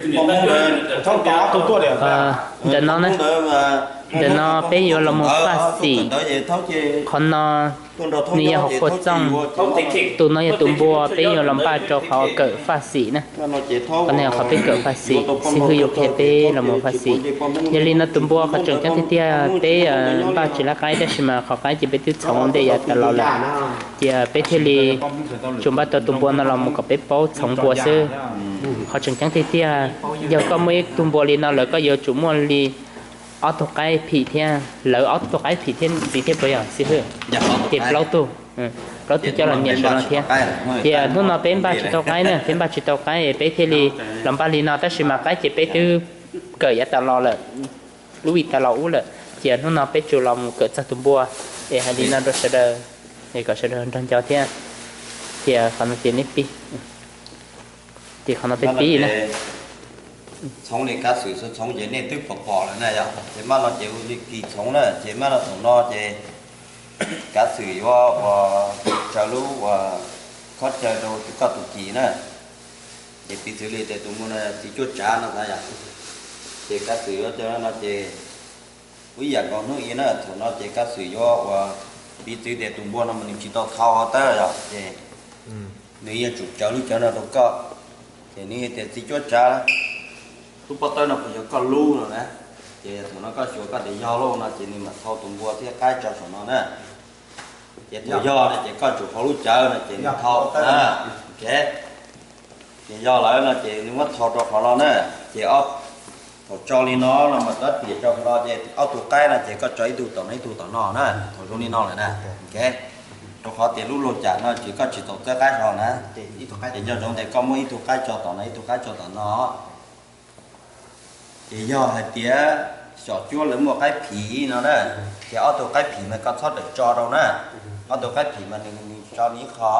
Ntawm no na, ntawm no peb yuav los mus faj xim. Qhov no nws yog hauv qhua txooj. Tus no yog tus npua peb yuav los npaj rau qhov kawm faj xim na. Qhov no yog qhov peb kawm faj xim, xib hwb yuav qhia peb los mus faj xim. Yog li no tus npua qhov tseem ceeb tiag tiag peb npaj tsis lab qaib tab sis mas qhov qaib ces peb twb txhoov ua ntej yav tas los lawm, ces peb thiaj li tsuas npaj tau tus npua no los mus kom peb paub txhoov npua xwb. Qhov tseem ceeb tiag tiag, yog koj muaj ib tug npua li no lawm koj yuav tsum muaj li ob tug qaib phim thiab, lawv ob tug qaib phim thiab ntxiv thiab puas yog xib hwb? Ces plaub tug, plaub tug coj los nias saum no thiab. Ces hnub no peb npaj tsis tau qaib na, peb npaj tsis tau qaib peb thiaj li los npaj li no tab sis mas qaib ces peb twb kawm yav tas los lawm, lub vij tas los ub lawm. Ces hnub no peb tsuas los mus kawm txog tus npua es hais li no rau sawv daws, es kom sawv daws nrog nco thiab. Ces qhov no ces neb pib, ces qhov no peb pib na. Txhoov li kav xwm xwb, txhoov ces nej twb pom pom lawm na yog, ces maj no ces ua li kis txhoov na, ces maj no thaum no ces kav xwm yuav ua tsaws lub ua khob cawv rau koj tus kis na. Ces piv txwv li tias tus npua no txiv cuab tsav no na yog, ces kav xwm yuav cov no ces ua ib yam nkaus hnub ib na, thaum no ces kav xwm yuav ua piv txwv tias tus npua no mas nws tsis tau thau tawb yog, ces nws yuav tsum cawv lub cawv no rau koj. Ces nws tias txiv cuab tsav, lub pob tawb no puas yog koj lub no na? Ces thaum no koj xyuas koj tias yog lawm no ces nws mam thau tus npua thiab qaib tso saum no na. Ces thaum yog no ces koj tsum hau lub cawv no ces nws thau na. Ces yog lawm no ces nws muab thau rau qhov no na. Ces ob, thaum tso li no no mas tab tiam rau qhov no ces ob tug qaib no ces koj tso ib tug tom no ib tug tom no na, thaum zoo li no lawm na. Rau qhov tias lub luag cam no ces koj tsis tau txawb qaib hlo na. Ces nco ntsoov tias koj muab ib tug qaib tso tom no ib tug qaib tso tom no. Ces yog hais tias xyom cuab lawv muaj qaib phim no na, ces ob tug qaib phim mas koj txhob rawm tso rau na. Ob tug qaib phim mas nws tso nws ib qho.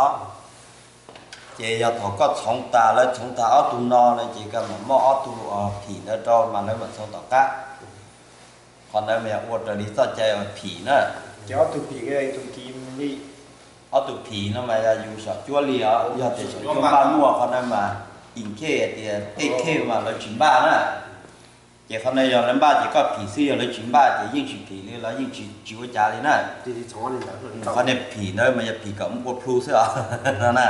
Ces yog thaum koj txhoov tas, lawv txhoov tas ob tug no no ces koj mam muab ob tug phim ntawd rau mas lawv mam txhoov tom qab. Qhov ntawd mas yog ua raws li txoj cai phim na. Ces ob tug phim, ob tug phim no mas yog yus xyom cuab li os, yog tias xyom cuab npaj muaj qhov ntawd mas in case tias tej case mas lawv tsis npaj na. Ces qhov ntawd yog lawv npaj ces koj phim xwb, yog lawv tsis npaj ces yeej tsis phim li los yeej tsis ua cas li na. Qhov niag phim ntawd mas yog phim kom ua plhu xwb os no na.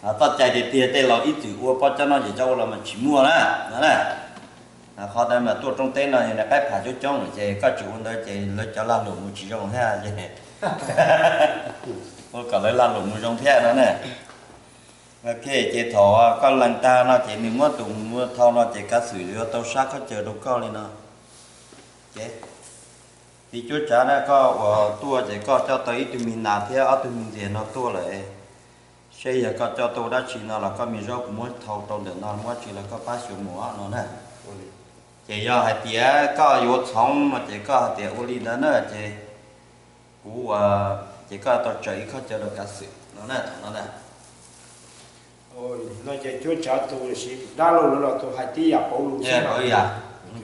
Txoj cai tiag tiag tej laus ib txwm ua poj cov no ces cov ua los mas tsis muaj na no na. Qhov ntawd mas tuaj roob teb no yog qaib pham coob coob ces koj tsis ua ntawd ces lawv cov lag luam mus tsis zoo thiab ces ua kom lawv lag luam mus zoo thiab no na. Ok, ces thaum koj lees tag no ces nws muab tus npua thau no ces kav xwm yuav tau sab khob cawv rau koj li no. Ces txiv cuab tsav na, koj uas tuaj ces koj coj tau ib tug me nas thiab ob tug me ntxiag no tuaj lawm. Seb yog koj coj tuaj dab tsi no los koj me zaub kuv muab thau rau ntawm no, muab tsis los koj pab xyuas mus no na. Ces yog hais tias koj yuav txhoov no ces koj hais tias ua li ntawd na ces kuv ua, ces koj tau tsaws ib khob cawv rau kav xwm no na, thaum no na. No ces cuab tsav tus dab laug lawv los tus hais tib yam pauv lus xwb no.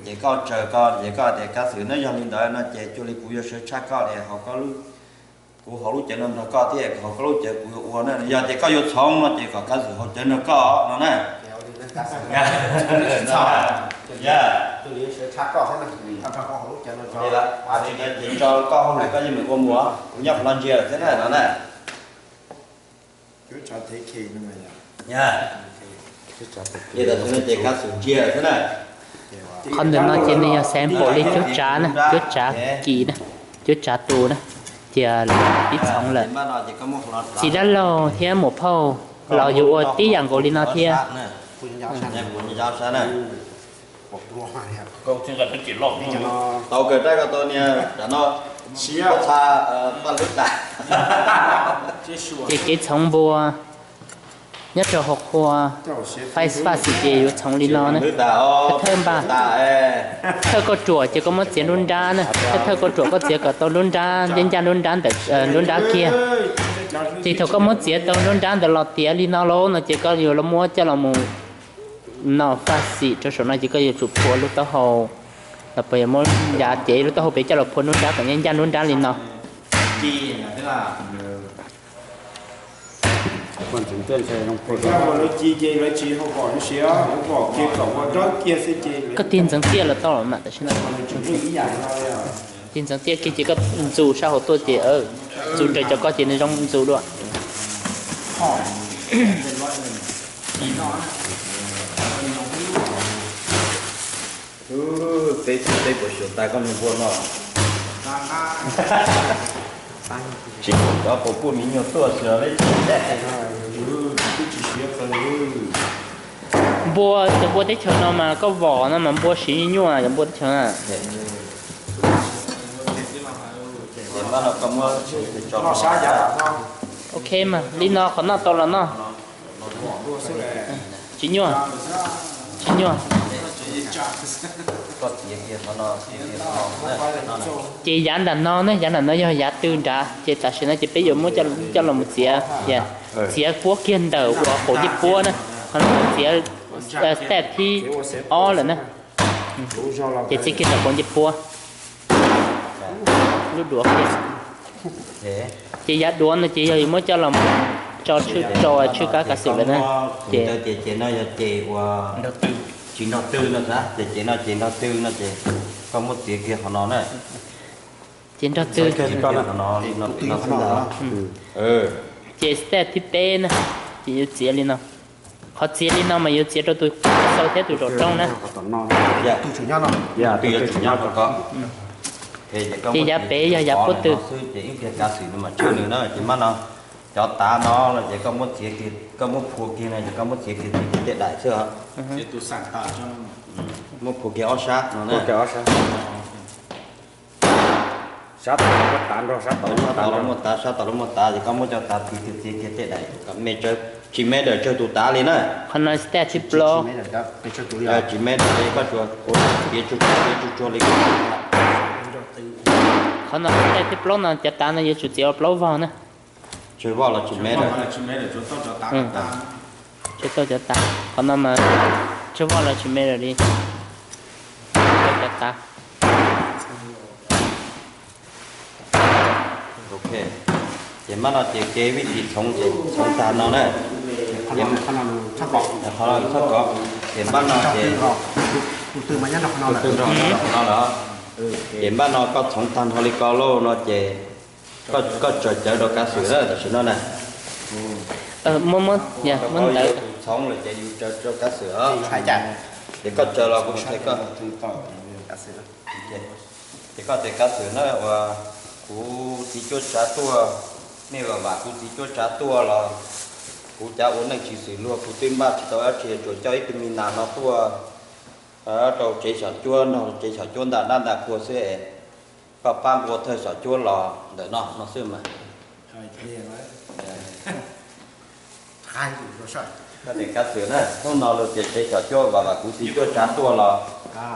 Ces koj tsaws koj ces koj tias kav xwm na, yog li ntawd no ces cuag li kuv yuav sawv tshaj koj es hauv koj lub, kuv hauv lub cawv no nrog koj thiab hauv koj lub cawv kuv yuav ua na. Yog tias koj yuav txhoov no ces kom kav xwm hauv cawv nrog koj no na. Tso koj hauj lwm koj yeej meem ua mus, kuv nyob qhov no ntsia lawm thiab na no na. Ces kav xwm ntsia lawm thiab na. Qhov ntawm no ces nws yog xeev npaum li cuab tsav na, cuab tsav kis na, cuab tsav tus na, ces lawv pib txhoov lawm. Txiv dab laug thiab muam phauj los yuav ua tib yam nkaus li no thiab. Ces kev txhoov npua nyob rau hauv qhua faj xim ces yuav txhoov li no na. Thawj npaj, thawj koj ruam ces koj muab txiav nruab nrab na, thawj koj ruam koj txiav kom tau nruab nrab ncaj ncaj nruab nrab ntawm nruab nrab kiag. Ces thaum koj muab txiav tau nruab nrab ntawd los tiav li no lauj no ces koj yuav los muab coj los mus no faj xim rau saum no ces koj yuav tsum phua lub taub hau, los puas yog muab yav cev lub taub hau pem coj los phua nruab nrab kom ncaj ncaj nruab nrab li no. Koj tig ntxeev tiaj los tau los mas tam sim no. Tig ntxeev tiaj kiag ces koj ntxus sab hauv tuaj ces ntxus raws cov koj ces nws zoo ntxus dua. Peb tsis peb puas xyuas tas koj niag npua no. Tsis cov puas puj miv nyuag tuaj xwb los peb tsis dej. Npua, cov npua teb chaws no mas koj vom no mas npua siv nyuaj, cov npua teb chaws na. Ok mas li no qhov noj tau los noj. Tsis nyuaj, tsis nyuaj. Ces yav nram no ne, yav nram no yog yav tw nrad, ces tam sim no ces peb yuav muab coj los mus txiav, txiav puab kiag ntawm uas qaum ncej puab na. Qhov no txiav step thib ob lawm na. Ces txiav kiag ntawm qaum ncej puab lub duav kiag. Ces yav duav no ces yog yuav muab coj los tso tshwj, tso tshwj kab kav xwm lawm na. Ces ces no yog ces uas tsis nrog tw no, ces ces no ces nrog tw no ces koj muab txiav kiag qhov no na. Ces nrog tw. Qhov no li no, li no xwb ntag. Ces step thib peb na, ces yuav txiav li no. Qhov txiav li no mas yuav txiav rau tus xau thiab tus zaum rooj na. Twb yuav tsum nyob rau ko. Ces yav pem yog yav puab tw. Ces ib pliag kav xwm nws mam tshwj nws na, ces mab no cov tav no no ces koj muab txiav kiag, koj muab phua kiag no ces koj muab txiav kiag tej daim xwb os. Muab phua kiag ob sab no na. Sab tod los muaj tav, sab tod los muaj tav, sab tod los muaj tav, ces koj muab cov tav txiav kiag, txiav kiag tej daim kom me, tsis me daim tsawg tus tav li na. Qhov no step thib plaub. Tsis me daim li, koj tsuas txiav tsuag tsuag li. Qhov no step thib plaub no cov tav no yuav tsum txiav ua plaub vog na. Tsawg voj los tsis me lawm. Tsawg tau cov tav, qhov no mas tsawg voj los tsis me lawm li. Cov tav. Ok, ces mab no ces kev vij tis txhoov ces txhoov tag no na. Qhov no txhob kov. Ces mab no ces tus twg mas nyob rau qhov no lawm. Ces mab no koj txhoov tag nrho li ko lauj no ces koj tsaws cawv rau kav xwm na tam sim no na. Muab, muab ntawd tus txhoov lawm ces yus tsaws rau kav xwm os. Ces koj tsaws los kuv thaij koj. Ces koj tias kav xwm na, uas kuv txiv cuab tsav tuaj, nej vam vam kuv txiv cuab tsav tuaj los kuv cav ua neej tsis xwm luag, kuv twb npaj tsis tau dab tsi, tsuas coj ib tug me nas no tuaj rau tsev xyom cuab, nrog tsev xyom cuab ntaj dab ntaj qhua xwb es koj pab nqua thawj xyom cuab los ntawm no no xwb mas. Koj tias kav xwm na, hnub no luag tias tsev xyom cuab vam vam kuv txiv cuab tsav tuaj los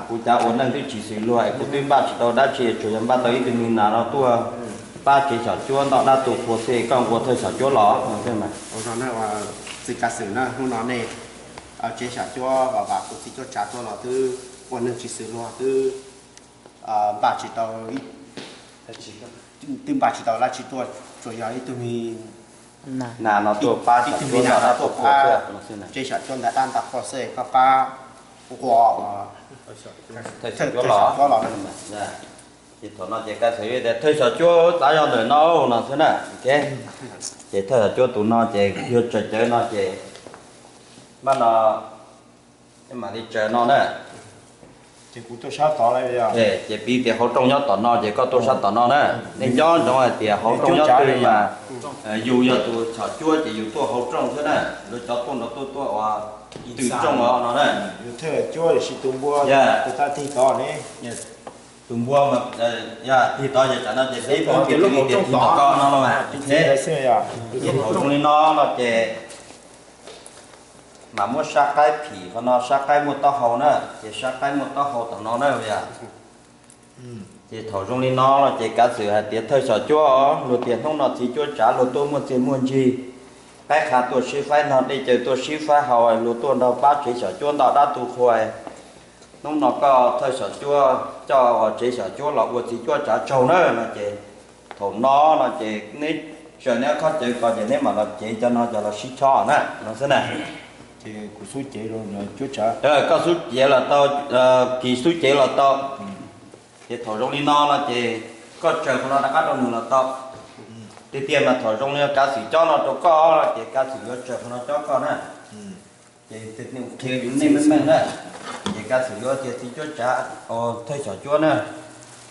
kuv cav ua neej twb tsis xwm luag es kuv twb npaj tsis tau dab tsi, tsuas yog npaj tau ib tug me nas no tuaj pab tsev xyom cuab ntoj dab tu qhua xwb, koj nqua thawj xyom cuab los no xwb mas. Txiv kav xwm na, hnub no nej tsev xyom cuab vam vam kuv txiv cuab tsav tuaj los twb ua neej tsis xwm luag, twb npaj tsis tau, twb npaj tsis tau dab tsi tuaj, tsuas yog ib tug me nas no tuaj pab ib tug me nas no tuaj pab tsev xyom cuab ntawm dab ntaj qhua xwb, koj pab nqua thawj xyom cuab los. Ces thaum no ces kav xwm tias thawj xyom cuab tsav yog ntawm no no xwb na. Ces thawj xyom cuab tus no ces yog tsaws cawv no ces mab no mam li tsaws no na. Ces piv tias hauv rooj nyob tom no ces koj tuaj sab tom no na. Nej nco ntsoov hais tias hauv rooj nyob twg mas yus yog tus xyom cuab ces yus tuaj hauv rooj xwb na. Luag cov tuaj no tuaj tuaj ua tw rooj os no na. Tus npua mas tig tod ces tsam no ces peb pom tias lub hauv rooj tod no los mas. Ces thaum zoo li no no ces mam muab sab qaib phim qhov no, sab qaib muaj taub hau na, ces sab qaib muaj taub hau tom no na yom. Ces thaum zoo li no los ces kav xwm hais tias thawj xyom cuab os, luag tias hnub no txiv cuab tsav luag tuaj muaj txiaj muaj ntsig, qaib qha tuaj sib faib noj, dej cawv tuaj sib faib haus, luag tuaj nrog pab tsev xyom cuab ntoj dab tu qhua. Hnub no koj thawj xyom cuab coj tsev xyom cuab los ua txiv cuab tsav tsaug na no ces thaum no no ces neb Sawm neb ob khob cawv ko ces neb mam los cev cov no cov los sib chob na, no xwb na. Ces kuv xub cev los cuab tsav. Koj xub cev los tau, Kis xub cev los tau. Ces thaum zoo li no no ces koj tsaws qhov no rov qab rau nws los tau. Tiag tiag mas thaum zoo li Kav Xwm cob no rau koj ces Kav Xwm yuav tsaws qhov no cob koj na. Ces qhia yus nej meej meej na. Ces Kav Xwm yuav tias txiv cuab tsav, thawj xyom cuab na.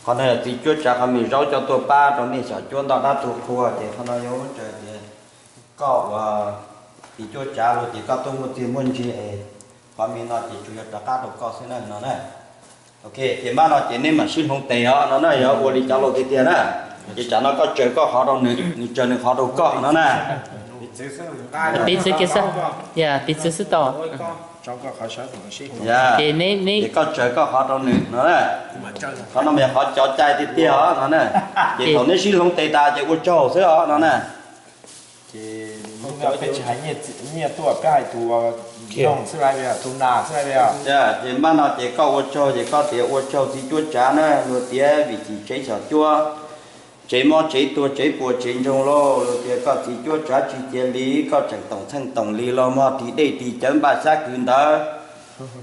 Qhov no yog txiv cuab tsav qhov me zaub coj tuaj pab rau nej xyom cuab ntoj dab tu qhua, ces qhov no yog muab tsaws tias koj ua txiv cuab tsav los ces koj tuaj muaj txiaj muaj ntsig es qhov me no ces tsuas yog rov qab rau koj xwb na no na. Ok, ces mab no ces nej mam sib hloov tes os no na, yog ua li cov laus tiag tiag na. Ces tsam no koj tsaws koj qhov rau nws, nws tsaws nws qhov rau koj no na. Piv txwv kiag xwb, ya, piv txwv xwb tau. Ya, ces koj tsaws koj qhov rau nws no na. Qhov no mas yog qhov cov cai tiag tiag os no na. Ces thaum neb sib hloov tes tas ces ua tsaug xwb os no na. Ces peb tsis hais nyiaj tuaj, peb hais tus noog xwb, tus nas xwb. Ces mab no ces koj ua tsaug ces koj tias ua tsaug txiv cuab tsav na, luag tias vim chim tsev xyom cuab, tsev mob tsev tuag tsev puas tsev ntsoog lauj, luag tias koj txiv cuab tsav tsis cia li, koj tseem toom txheej toom li los mog, ris dej ris cawv npaj xyab kwv ntawv,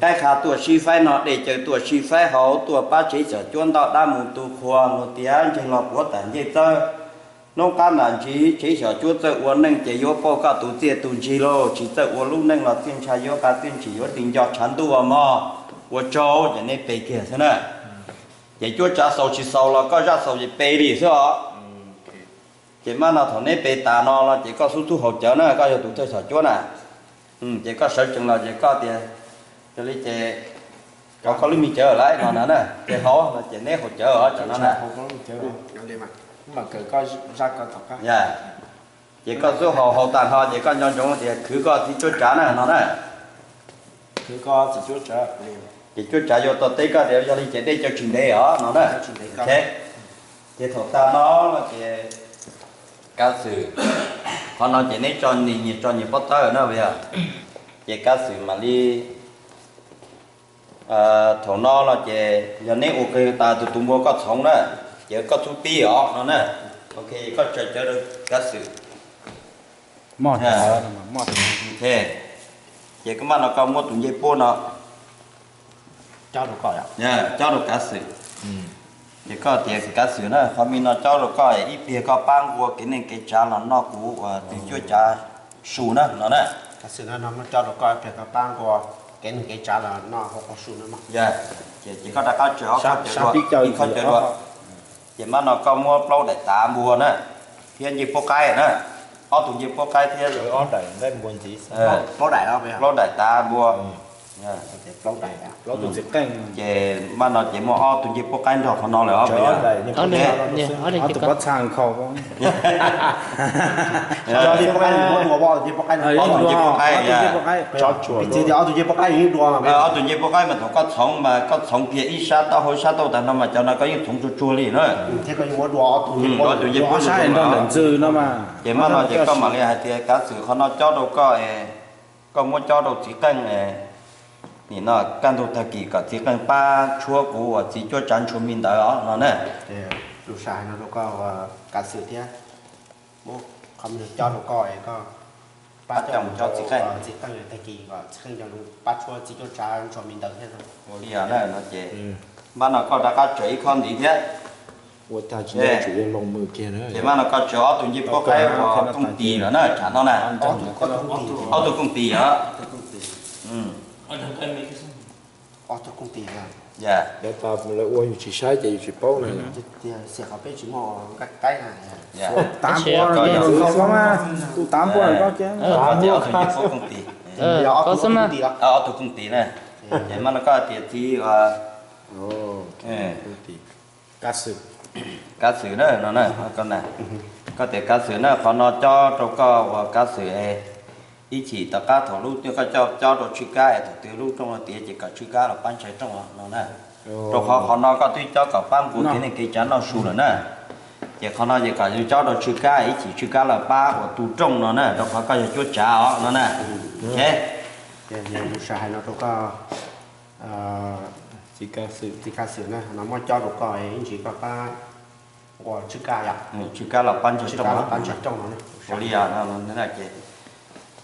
qaib qha tuaj sib faib no, dej cawv tuaj sib faib hauv, tuaj pab tsev xyom cuab ntoj dab mus tu qhua, luag tias ntseeg los puav tam ncej txawb. Hnub qab ntam ntsis tsev xyom cuab txawj ua neej ces yuav pauj koj tus txiaj tus ntsig lauj, tsis txawj ua lub neej los txiaj ntsha yuav qa txiaj ntsim yuav ti nco tshav ntuj mog. Ua tsaug ces neb pe kiag xwb na. Ces cuab tsav xaus tsis xaus los koj zaj xaus ces pe li xwb os. Ces mab no thaum neb pe tas no los ces koj xub tub haus cawv na, koj yog tus thawj xyom cuab na. Ces koj sawv tsees los ces koj tias, yog li ces, koj lub me cawv lawm no na, ces haus no ces neb haus cawv os tam no na. Ces koj xub haus haus tas no ces koj nco ntsoov tias khwv koj txiv cuab tsav na no na. Ces cuab tsav yuav tau teb koj tias yog li ces dej cawv tsis ntev os no na. Ces thaum tas no no ces Kav Xwm, qhov no ces neb tso nyias tso nyias pob tawb na, ces Kav Xwm mam li, thaum no no ces yog neb ua ke tas tus tus npua koj txhoov na, ces koj txub tib os no na. Ok, koj tsaws cawv rau Kav Xwm. Ces koj mab no koj muab tus ncej puab no cob rau Kav Xwm. Ces koj tias Kav Xwm na, qhov me no cob rau koj ib pliag koj pab nqua kev neej kev tsav los noj kuv ua txiv cuab tsav su na no na. Ces koj rov qab tsaws ob khob cawv dua, ib khob cawv dua. Ces mab no koj muab plaub daim tav npua na, thiab ncej puab qaib na, ob tug ncej puab qaib thiab plaub daim tav npua. Ces mab no ces muaj ob tug ncej puab qaib nrog qhov no lawm os. Ob tug ncej puab qaib, ob tug ncej puab qaib mas thaum koj txhoov mas koj txhoov kiag ib sab taub hau ib sab taub tag no mas cov no koj yeej txhoov tsuag tsuag li na. Ob tug ncej puab qaib no mas, ces mab no ces koj mam li hais tias Kav Xwm qhov no cob rau koj, koj muab cob rau txiv qeej, nim no kaj ntug tag kis kom txiv qeej pab tshuab kuv ua txiv cuab tsav ntshua me ntawd os no na. Lus sam hais no rau koj Kav Xwm thiab, muab qhov me no cob rau koj, koj pab coj mus rau txiv qeej, txiv qeej tag kis kom txiv qeej coj mus pab tshuab txiv cuab tsav ntshua me ntawd thiab. Ua li no ces mab no koj rov qab tsaws ib khob ntxiv thiab. Ces mab no koj tsaws ob tug ncej puab qaib ua kooj tis lawm na, tsam no na. Ob tug kooj tis os. Tus tav npua, tus tav npua, ob tug kooj tis na. Ces mab no koj tias txiv Kav Xwm na, koj tias Kav Xwm na, qhov no cob rau koj ua Kav Xwm es ib chim tom qab thaum lub twg koj coj cob rau Tswj Kab es thaum twg lub rooj no tiav ces kom Tswj Kab los pab ntshai rooj no na. Rau qhov qhov no koj twb cob kom pab npua kev neej kev tsav noj su lawm na. Ces qhov no ces kom yus cob rau Tswj Kab, ib chim Tswj Kab los pab ua tu rooj no na, rau qhov koj yog cuab tsav os no na. Lus sam hais no rau koj, txiv Kav Xwm na, no muab cob rau koj ib ntsis koj pab Tswj kab los pab ntsaws rooj no. Ua li,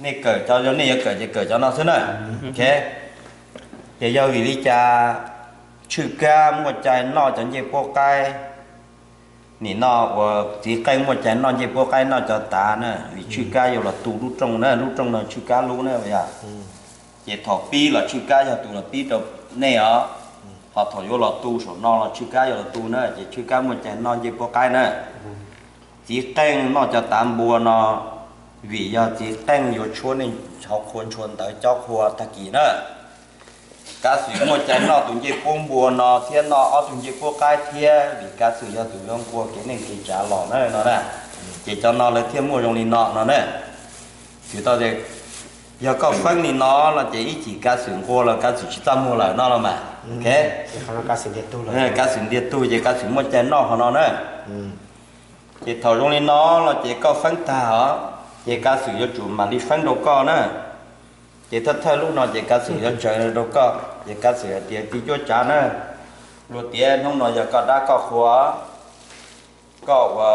nej kawm cov, yog nej yuav kawm ces kawm cov no xwb na. Ces yog vim li cas tswj kab muaj cai noj cov ncej puab qaib? Nim no uas txiv qeej muaj cai noj ncej puab qaib noj cov tav na, vim tswj kab yuav los tu lub rooj na, lub rooj no tswj kab lub na yog. Ces thaum pib los tswj kab yog tus los pib rau nej os, ho thaum yuav los tu saum no los tswj kab yuav los tu na, ces tswj kab muaj cai noj ncej puab qaib na. Txiv qeej noj cov tav npua no, vim yog txiv qeej yuav tshuab nej hauv qhua ntshua ntawv cob qhua tag kis na. Kav xwm muaj cai noj tus ncej puab npua no thiab noj ob tug ncej puab qaib thiab, vim kav xwm yog tus yuav nqua kev neej kev tsav los na no na. Ces cov no lawv thiaj muaj zoo li no no na. Xwm tau tias yog koj feeb li no no ces ib chim kav xwm nqua los kav xwm tsis txaj muag lawm no los mas. Kav xwm ntiag tug ces kav xwm muaj cai noj qhov no na. Ces thaum zoo li no los ces koj feeb tag os, ces kav xwm yuav tsum mam li feeb rau koj na. Ces thawj thawj lub no ces kav xwm yuav tsaws rau koj, ces kav xwm hais tias txiv cuab tsav na, luag tiav hnub no yog koj dab koj qhua, koj ua,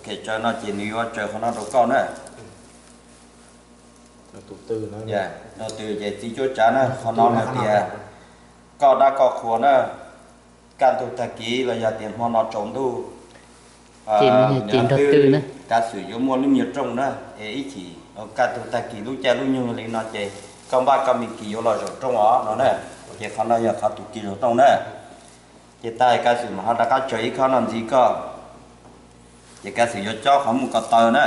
tsaws no ces nws yuav tsaws qhov no rau koj na. Rau twg ces txiv cuab tsav na, qhov no hais tias koj dab koj qhua na, kaj ntug tag kis los yog tias hmo no tsaus ntuj, kav xwm yuav muaj lub nyuag rooj na, es ib chim kaj ntug tag kis lub caij lub nyoog li no ces koj npaj koj me kis yuav los zaum rooj os no na. Ces qhov no yog qhov tus kis zaum rooj na. Ces tag kav xwm mam ho rov qab tsaws ib khob no ntxiv koj, ces kav xwm yuav cob qhov muaj ko taw na.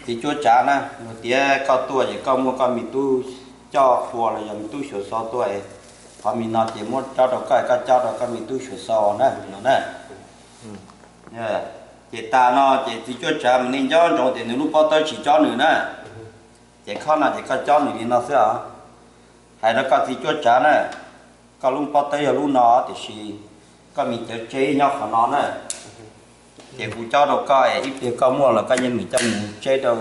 Txiv cuab tsav na, luag tiav koj tuaj ces koj muaj koj me tub coj qhua los yog me tub xyuas xo tuaj, qhov me no ces muab cob rau koj, koj cob rau koj me tub xyuas xo na no na. Ces tas no ces txiv cuab tsav mas nej nco ntsoov tias nws lub pob tawb tsis cob nws na. Ces khob no ces koj cob nws li no xwb os. Hais rau koj txiv cuab tsav na, koj lub pob tawb yog lub no tiam sis koj me cawv tseb nyob qhov no na. Ces kuv cob rau koj es ib pliag koj muaj los koj yeej meem coj mus tseb rau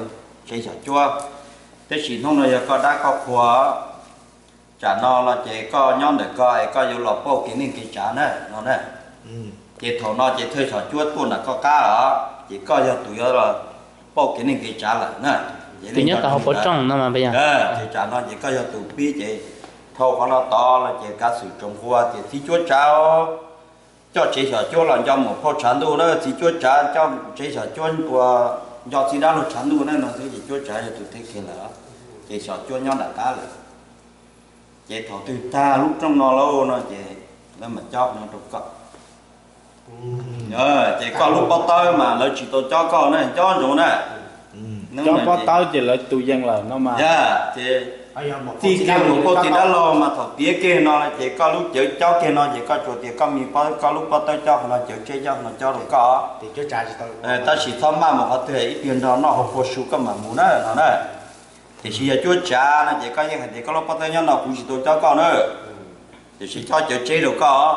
tsev xyom cuab. Tab sis hnub no yog koj dab koj qhua, tsam no los ces koj nyob ntawm ko es koj yuav los pauj kev neej kev tsav na no na. Ces thaum no ces thawj xyom cuab tuaj nram koj qab os, ces koj yog tus yuav los pauj kev neej kev tsav lawm na. Ces nyob tau hauv paus rooj no, ces tsam no ces koj yog tus pib ces dhau qhov no tod los ces kav xwm tsoom nqua tias txiv cuab tsav coj tsev xyom cuab los nco mus pauj tshav ntuj na, txiv cuab tsav coj tsev xyom cuab ua nco txiv dab laug tshav ntuj na no xwb ces cuab tsav yog tus teb kiag lawm, ces xyom cuab nyob nram qab lawm. Ces thaum twg tag lub rooj no lauj no ces lawv mam cob no rau koj. Ces koj lub pob tawb mas lawv tsis tau cob koj na, cob ntsoov na. Cob pob tawb ces lawv tus yees lawm no mas. Ces txij kiag mus pauj txiv dab laug mas thaum tiav kiag no ces koj lub cawv cob kiag no ces koj tsuas tias koj me, koj lub pob tawb cob qhov no, cawv tseb cob qhov no cob rau koj. Tab sis txhob maj mus qhov twg, ib pliag nrog noj hauv qhua su koj mam mus na no na. Tiam sis yog cuab tsav no ces koj yeej hais tias koj lub pob tawb nyob no kuv tsis tau cob koj na, tiam sis cob cawv tseb rau koj,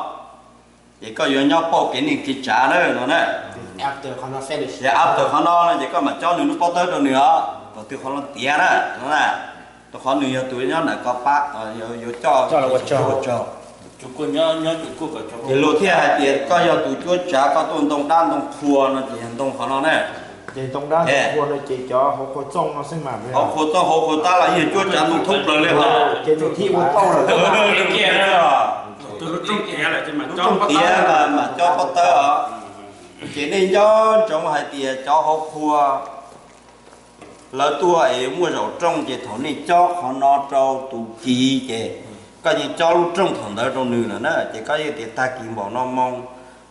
ces koj yuav nyob pauj kev neej kev tsav na no na. Ces after qhov no no ces koj mam cob nws lub pob tawb rau nws os, thaum twg qhov no tiav na no na, rau qhov nws yog tus nyob nram ko pab, yuav coj ua tsaug. Ces luag thiaj hais tias koj yog tus cuab tsav, koj tuaj ntoo dab ntoo qhua no ces yog ntoo qhov no na. Hauv qhua txooj hauv qhua tab los yeej cuab tsav ntoo thoob plaws li os. Lub rooj tiav mas mam cob pob tawb os. Ces nej nco ntsoov hais tias cov hauv qhua lawv tuaj es muaj zaum rooj ces thaum nej cob qhov no rau tus kis ces koj yeej cob lub rooj thaum ntawd rau nws lawm na, ces koj yeej tias tag kis npaum no moo,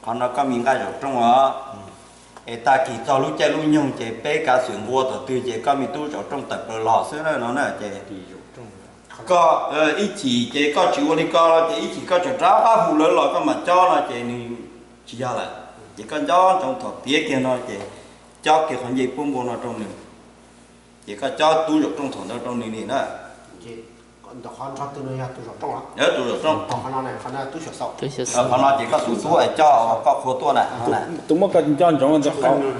qhov no koj me nqaij zaum rooj os. Es tag kis txog lub caij lub nyoog ces peb kav xwm nqua thaum twg ces koj me tub zaum rooj tawm plaws los xwb na no na ces koj ib chim ces koj tsis ua li ko ces ib chim koj tseem rov qab hu lawv los koj mam cob no ces nws tsis yog lawm. Ces koj nco ntsoov thaum tiav kiag no ces cob kiag qhov ncej puab npua no rau nws, ces koj cob tub zaum rooj thaum ntawd rau nws li na. Tus zaum rooj, qhov no ces koj tus tub es coj koj qhua tuaj na. Tus muab koj nco ntsoov,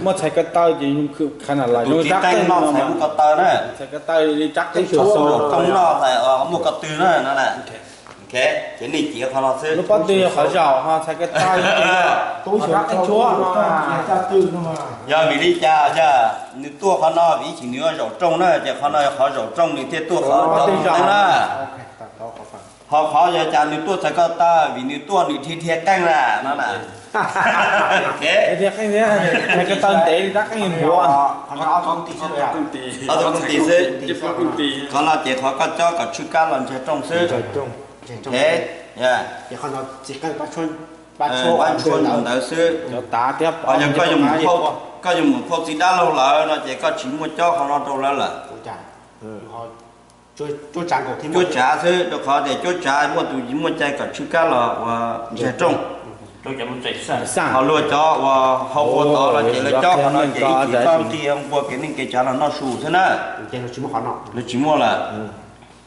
muab txhais ko taw ces zoo kawg no, txhais ko taw na, txhais ko taw li rab qeej, tub zaum rooj noj txhais muaj ko tw na no na. Ces nej cia qhov no xwb. Lub pob tw yog qhov zaum ho txhais ko taw, yog vim li cas yog nws tuaj qhov no, vim ib chim nws yuav zaum rooj na, ces qhov no yog qhov zaum rooj nws thiaj tuaj qhov zaum na. Ho qhov yog cas nws tuaj txhais ko taw, vim nws tuaj nws dhia dhia qeej na no na. Ko taw ntev li tab qeej npuav. Ob tug kooj tis xwb. Qhov no ces qhov koj cob kom tshwj kab los ntsia rooj xwb. Pab ntshua ntawd xwb. Yog koj yuav mus phauj txiv dab laug lawm no ces koj tsis muaj cob qhov no rau lawv lawm. Cuab tsav xwb, rau qhov tias cuab tsav muaj tus muaj cai kom tshwj kab los ua ntsia rooj. Ho luag cov uas hauv qhua tod los ces lawv cob qhov no ces ib chim koj nqis nqua kev neej kev tsav los noj su xwb na. Lawv tsis muaj lawm.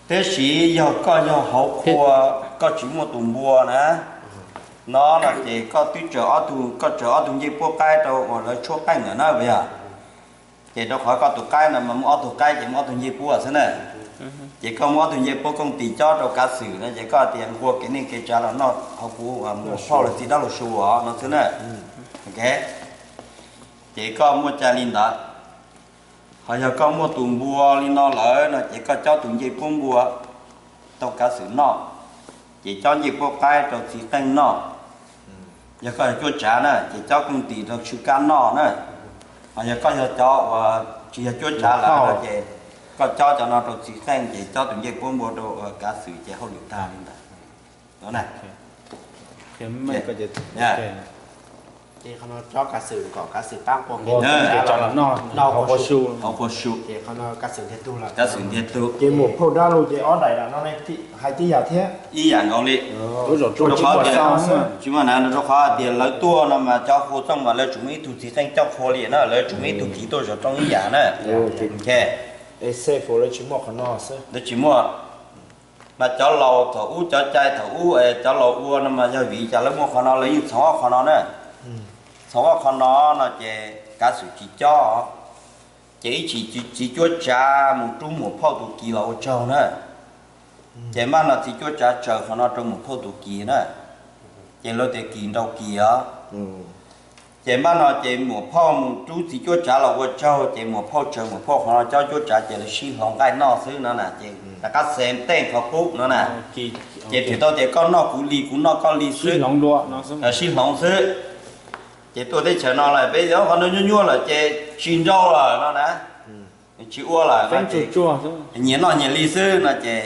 Tab sis yog koj yog hauv qhua, koj tsis muaj tus npua na, no no ces koj twb tsaws ob tug, koj tsaws ob tug ncej puab qaib rau uas lawv tshuab qeej lawm na, yog. Ces rau qhov koj tus qaib no mas muaj ob tug qaib ces muaj ob tug ncej puab xwb na. Ces koj muaj ob tug ncej puab kooj tis cob rau kav xwm no ces koj tias nqua kev neej kev tsav los noj hauv kuv mus phauj los txiv dab laug su os no xwb na. Ces koj muaj cai li ntawd. Ho yog koj muaj tus npua li no lawm no ces koj cob tus ncej puab npua rau kav xwm noj, ces cob ncej puab qaib rau txiv qeej noj. Yog koj yog cuab tsav na ces cob kooj tis rau tshwj kab noj na. Ho yog koj yog cov uas tsis yog cuab tsav lawm no ces koj cob cov no rau txiv qeej ces cob tus ncej puab npua rau kav xwm ces hauj lwm tag li ntawd. Ces qhov no cob kav xwm kom kav xwm pab nqua kev neej kev tsav los noj hauv qhua su. Kav xwm ntiag tug. Ces mus phauj dab laug ces ob daim no hais tib yam thiab. Ib yam nkaus li. Tsis muaj na, rau qhov tias lawv tuaj no mas cov qhua rooj mas lawv tsuas muaj ib tug txiv qeej coj qhua li na, lawv tsuas muaj ib tug kiv tuaj zov rooj ib yam na. Lawv tsis muaj. Mas cov laus thaum ub cov cai thaum ub cov laus ua no mas yog vim cas lawv muaj qhov no lawv yeej txhoov ob qhov no na. Txhoov ob qhov no no ces kav xwm tsis cob, ces ib chim txiv cuab tsav mus rub muam phauj tus kiv los ua tsaug na. Ces maj no txiv cuab tsav tsaws qhov no rau muam phauj tus kiv na, ces lawv tias kis nrau kis os. Ces maj no ces muam phauj mus rub txiv cuab tsav los ua tsaug ces muam phauj tsaws muam phauj qhov no cob cuab tsav ces lawv sib hloov nqaij noj xwb no na, ces rov qab xev tej qhov qub no na. Ces twb tau tias koj noj kuv li kuv noj koj li xwb, sib hloov xwb. Ces tuaj teb chaws no lawm peb qhov no nyuaj nyuaj lawm ces tsis nrau lawm no na, tsis ua lawm, nyias noj nyias li xwb no ces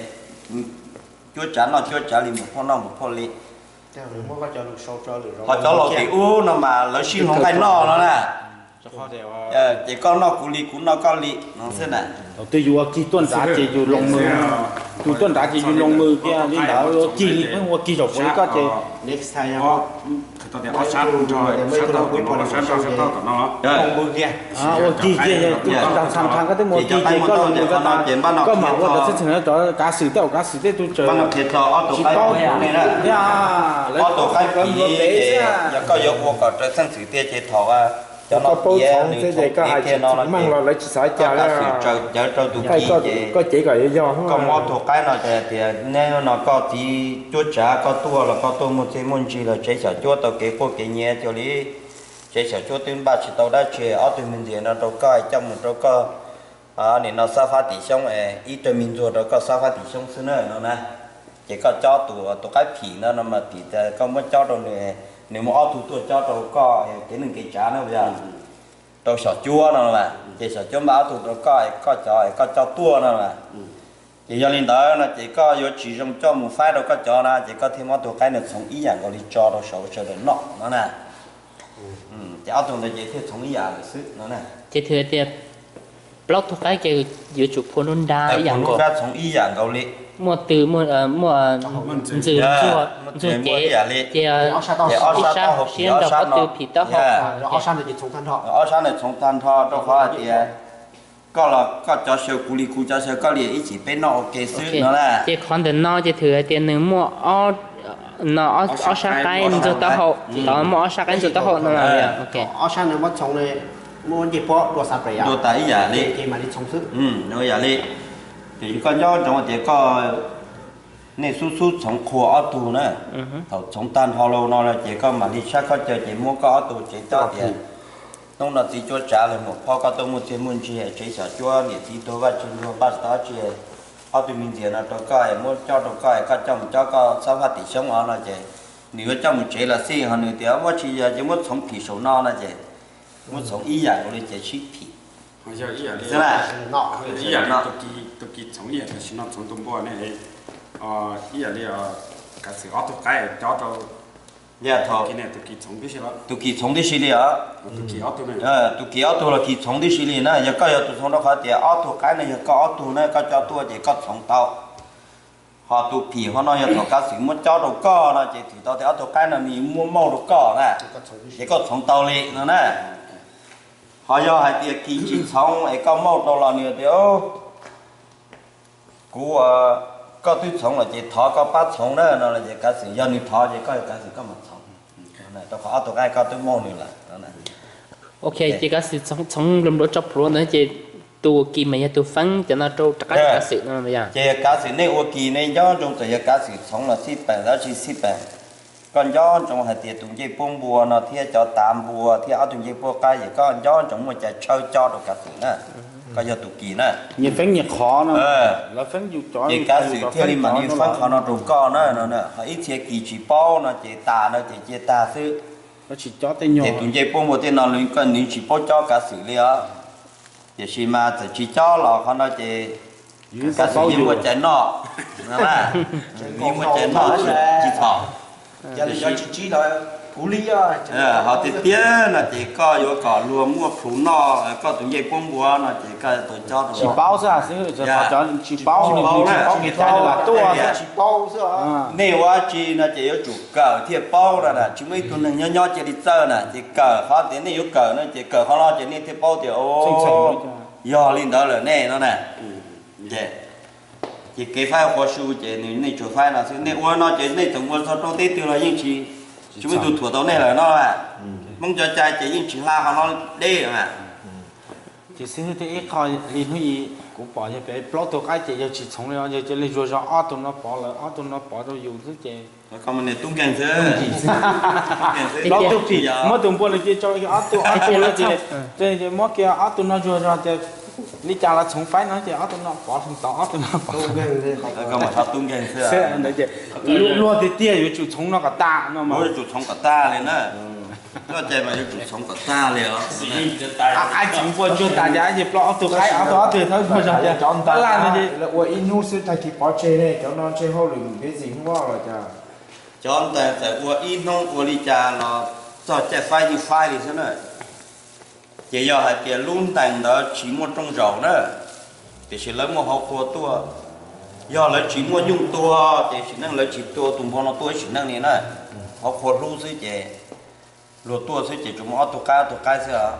cuab tsav noj cuab tsav li, muam phauj noj muam phauj li. Ho cov laus tim ub no mas lawv sib hloov nqaij noj no na, ces koj noj kuv li kuv noj koj li no xwb na. Twb yus ua kig tuaj nrad ces yus loo mws, yus tuaj nrad ces yus loo mws kiag li ntawd, ua kig li pheej ua kig zaum puav li koj ces ua kig kiag, nrag ntxhas ntxhas koj twb mus ua kig ces koj loo mws koj tas, koj mam ua cov txheej txheem no rov kav xwm tej, kav xwm tej tug tsaws tsis paub thiab. Ob tug qaib phim, yog koj yuav ua kom raws txheej xwm tiag ces thaum cov no paub txheej xwb ces koj hais tsis meej los lawv tsis xav cas li. Koj cev kom yog yog, koj muab ob tug qaib no tias neb no koj txiv cuab tsav koj tuaj los koj tuaj muaj txiaj muaj ntsig los tsev xyom cuab tau kev quaj kev nyiav cuag li tsev xyom cuab twb npaj tsis tau dab tsi, ob tug me ntxhais no rau koj coj mus rau koj nim no xab fab tim xyoob, ib tug me ntxuag rau koj xab fab tim xyoob xwb na no na. Ces koj cob tus tus qaib phim no no mas tim koj muab cob rau nws, nws muab ob tug tuaj cob rau koj kev neej kev tsav na, rau xyom cuab no, ces xyom cuab npaj ob tug rau koj, koj cov koj coj tuaj no. Ces yog li ntawd no ces koj yuav tsis zoo coj mus faib rau koj cov na, ces koj thiaj muab tus qaib no txhoov ib yam nkaus li tso rau saum sawv daws noj no na. Ces ob tug ntawd ces thiaj txhoov ib yam lawm xwb no na. Ces thwm tias plaub tug qaib ces yuav tsum phua nruab nrab ib yam nkaus, txhoov ib yam nkaus li. Muaj tw, muaj ntxws ntsuag, ntsuag cev, ces ob sab taub hau phim, ob sab no, ob sab ntawd txhoov tag nrho rau qhov hais tias koj los koj cov xyaw kuv li kuv cov xyaw koj li, ib chim peb noj ua ke xwb no na. Ces qhov ntawm no ces thwm hais tias nws muaj no ob sab qaib ntxuag taub hau, muaj ob sab qaib ntxuag taub hau no. Ob sab ntawd muab txhoov, muab ncej puab dua tas ib yam li, ib yam li. Ces koj nco ntsoov tias koj nej xub xub txhoov qhua ob tug na. Thaum txhoov tag nrho los no ces koj mam li sab khaub caw ces muab koj ob tug tsev coj tias hnub no txiv cuab tsav los muam phauj koj tuaj muaj txiag muaj ntsig tsev xyom cuab niam txiv tuag vaj tseg ntuag npaj tsis tau dab tsi, ob tug me ntxias no rau koj es muab cob rau koj es koj coj mus cob koj txhob faj tim xyoob os no ces nws yuav coj mus tsev los xij ho nws tias muab tsis yog ces muab txhoov phim saum no no ces muab txhoov ib yam li ces sib phim. Ib yam li tus kis txhoov ib yam tam sim no txhoov tus npua ne, ib yam li kav xwm ob tug qaib cob rau tus kis txhoov tib si li os. Tus kis ob tug los kis txhoov tib si li na, yog koj yog tus txhoov rau qhov tias ob tug qaib no yog koj ob tug na, koj cob tuaj ces koj txhoov tau. Ho tus phim ho no yog thaum kav xwm muab cob rau koj no ces twb tau tias ob tug qaib no nws muab mauj rau koj na, ces koj txhoov tau li no na. Ho yog hais tias kis tsis txhoov es koj mauj rau los nws tias kuv, koj twb txhoov los ces thov koj pab txhoov na no ces kav xwm yog nws thov ces koj yog kav xwm koj mam txhoov, rau qhov ob tug qaib koj twb mauj nws lawm. Ok, ces kav xwm txhoov nplua tso pluav ntawd ces tus kis mas yog tus feeb cov no rau rov qab rau kav xwm no yog. Ces kav xwm nej ua kis nej nco ntsoov txawm yog kav xwm txhoov los xij peem los tsis xij peem, koj nco ntsoov hais tias tus ncej puab npua no thiab cov tav npua thiab ob tug ncej puab qaib ces koj nco ntsoov muaj cai tshawb cob rau kav xwm na. Koj yog tus kis na. Nyias feeb nyias qhov no, lawv feeb yus cov, ces kav xwm thiaj li mam li feeb qhov no rau koj na no. Ho ib txhia kis tsis paub no ces tas no ces cia tag xwb. Ces tus ncej puab npua tej no nws tsis paub cob kav xwm li os. Tiam sis mas txawm tsis cob los qhov no ces kav xwm yeej muaj cai noj, yeej muaj cai noj tsis txhaum. Ho tiag tiag no ces koj yuav kom luag muaj plhus noj koj tus ncej puab npua no ces koj tau cob rau. Tsis paub xwb, tsis paub, tsis paub, tsis paub, tsis paub. Nej ua dab tsi no ces yuav tsum kawm thiaj paub no na, tsis muaj ib tug neeg nyob nyob cia li txawj na, ces kawm qhov tias nej yuav kawm no ces kawm qhov no ces nej thiaj paub tias yog li ntawd lawm nej no na. Ces kev faib qhua su ces nws nej tsuas faib no xwb, nej ua no ces nej txawm ua txog rau teb twg los yeej tsis, tsis muaj ib tug thuam tau nej lawm no. Hmoob cov cai ces yeej tsis hla qhov no deb na. Ces xib hwb thiab ib qho li hnub i kuv pom yog pem plaub tug qaib ces yog tsis txhoov li no, yog cia li zuag zog ob tug no pov lawm ob tug no pov rau yus xwb ces tub nkeeg xwb. Plaub tug phim muab tus npua no cia tso ob tug, ob tug no ces muab kiag ob tug no zuag zog ces li cas los txhoov faib no ces ob tug no pov tau ob tug no pov. Luag tiag tiag yuav tsum txhoov no kom tag no mas. Yuav tsum txhoov kom tag li na. Koj cai mas yuav tsum txhoov kom tag li os. Qaib txhoov npua tsuag tas ces plaub ob tug qaib ob tug ob tug thawb zuag zog ces tab laj no ces ua ib hnub xwb tag kis pov tseg ne, cov no ntshe hauj lwm busy hnub los cas. Cov ntees txawm ua ib hnub ua li cas los txog caij faib yeej faib li xwb na. Ces yog hais tias lub ntees ntawd tsis muaj rooj zaum na, tiam sis lawv muaj hauv qhua tuaj, yog lawv tsis muaj nyuj tua ces sim neej lawv tsis tua tus npua no tuaj ib sim neej li na. Hauv qhua hlub xwb ces luag tuaj xwb ces tsuas muaj ob tug qaib ob tug qaib xwb os.